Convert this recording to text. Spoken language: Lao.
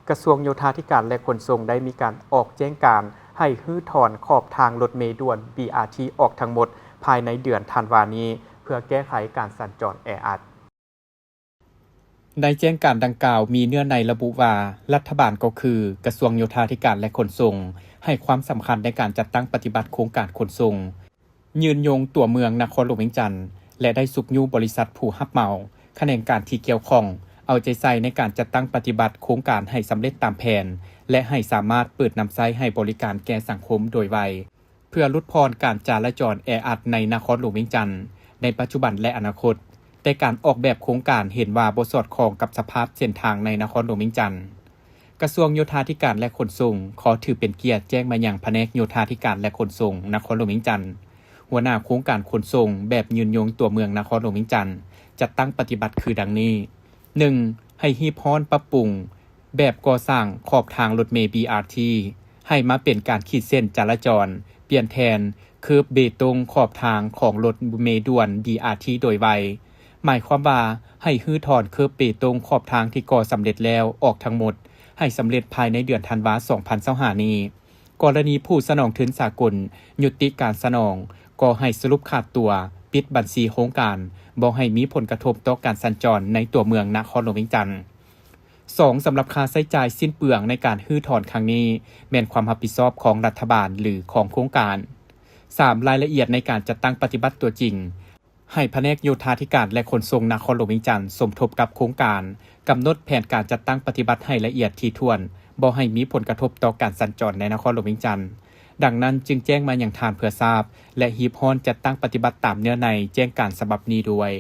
ກະຊວງໂຍທາທິການ ແລະ ຂົນສົ່ງ ໄດ້ມີການອອກແຈ້ງການໃຫ້ຮື້ຖອນຂອບທາງລົດເມດ່ວນ ບີອາທີ ອອກທັງໝົດ ພາຍໃນເດືອນທັນວານີ້ ເພື່ອແກ້ໄຂການສັນຈອນແອອັດ. ໃນແຈ້ງການດັ່ງກ່າວມີເນື້ອໃນລະບຸວ່າ ລັດຖະບານກໍຄືກະຊວງໂຍທາທິການ ແລະ ຂົນສົ່ງ ໃຫ້ຄວາມສຳຄັນໃນການຈັດຕັ້ງປະຕິບັດໂຄງການຂົນສົ່ງ ຍືນຍົງຕົວເມືອງນະຄອນຫຼວງວຽງຈັນ ແລະ ໄດ້ຊຸກຍູ້ບໍລິສັດຜູ້ຮັບເໝົາ, ຂະແໜງການທີ່ກ່ຽວຂ້ອງ ເອົາໃຈໃສ່ໃນການຈັດຕັ້ງປະຕິບັດໂຄງການໃຫ້ສຳເລັດຕາມແຜນ ແລະ ໃຫ້ສາມາດເປີດນຳໃຊ້ໃຫ້ບໍລິການແກ່ສັງຄົມໂດຍໄວ ເພື່ອຫຼຸດຜ່ອນການຈະລາຈອນແອອັດໃນນະຄອນຫຼວງວຽງຈັນ ໃນປັດຈຸບັນ ແລະ ອະນາຄົດ, ແຕ່ການອອກແບບໂຄງການເຫັນວ່າບໍ່ສອດຄ່ອງກັບສະພາບເສັ້ນທາງໃນນະຄອນຫຼວງວຽງຈັນ. ກະຊວງໂຍທາທິການ ແລະ ຂົນສົ່ງ ຂໍຖືເປັນກຽດແຈ້ງມາຍັງພະແນກໂຍທາທິການ ແລະ ຂົນສົ່ງນະຄອນຫຼວງວຽງຈັນ, ຫົວໜ້າໂຄງການຂົນສົ່ງແບບຍືນຍົງຕົວເມືອງນະຄອນຫຼວງວຽງຈັນ ຈັດຕັ້ງປະຕິບັດຄືດັ່ງນີ້: ໜຶ່ງ ໃຫ້ຮີບຮ້ອນປັບປຸງແບບກໍ່ສ້າງຂອບທາງລົດເມ ບີອາທີ ໃຫ້ມາເປັນການຂີດເສັ້ນຈະລາຈອນ, ປ່ຽນແທນເຄີບເບຕົງຂອບທາງຂອງລົດເມດ່ວນ ບີອາທີ ໂດຍໄວ. ໝາຍຄວາມວ່າ ໃຫ້ຮື້ຖອນເຄີບເບຕົງຂອບທາງທີ່ກໍ່ສຳເລັດແລ້ວອອກທັງໝົດ ໃຫ້ສຳເລັດພາຍໃນເດືອນທັນວາ ສອງພັນຊາວຫ້ານີ້. ກໍລະນີຜູ້ສະໜອງທຶນສາກົນຍຸຕິການສະໜອງ, ກໍໃຫ້ສະຫຼຸບຂາດຕົວ, ປິດບັນຊີໂຄງການ, ບໍ່ໃຫ້ມີຜົນກະທົບຕໍ່ການສັນຈອນໃນຕົວເມືອງນະຄອນຫຼວງວຽງຈັນ. ສອງ ສຳລັບຄ່າໃຊ້ຈ່າຍສິ້ນເປືອງໃນການຮື້ຖອນຄັ້ງນີ້ ແມ່ນຄວາມຮັບຜິດຊອບຂອງລັດຖະບານ ຫຼື ຂອງໂຄງການ. ສາມ ລາຍລະອຽດໃນການຈັດຕັ້ງປະຕິບັດຕົວຈິງ ໃຫ້ພະແນກໂຍທາທິການ ແລະ ຂົນສົ່ງນະຄອນຫຼວງວຽງຈັນ ສົມທົບກັບໂຄງການ, ກຳນົດແຜນການຈັດຕັ້ງປະຕິບັດໃຫ້ລະອຽດຖີ່ຖ້ວນ, ບໍ່ໃຫ້ມີຜົນກະທົບຕໍ່ການສັນຈອນໃນນະຄອນຫຼວງວຽງຈັນ. ດັ່ງນັ້ນຈຶ່ງແຈ້ງມາຍັງທ່ານເພື່ອຊາບ ແລະ ຮີບຮ້ອນຈັດຕັ້ງປະຕິບັດຕາມເນື້ອໃນແຈ້ງການສະບັບນີ້ດ້ວຍ.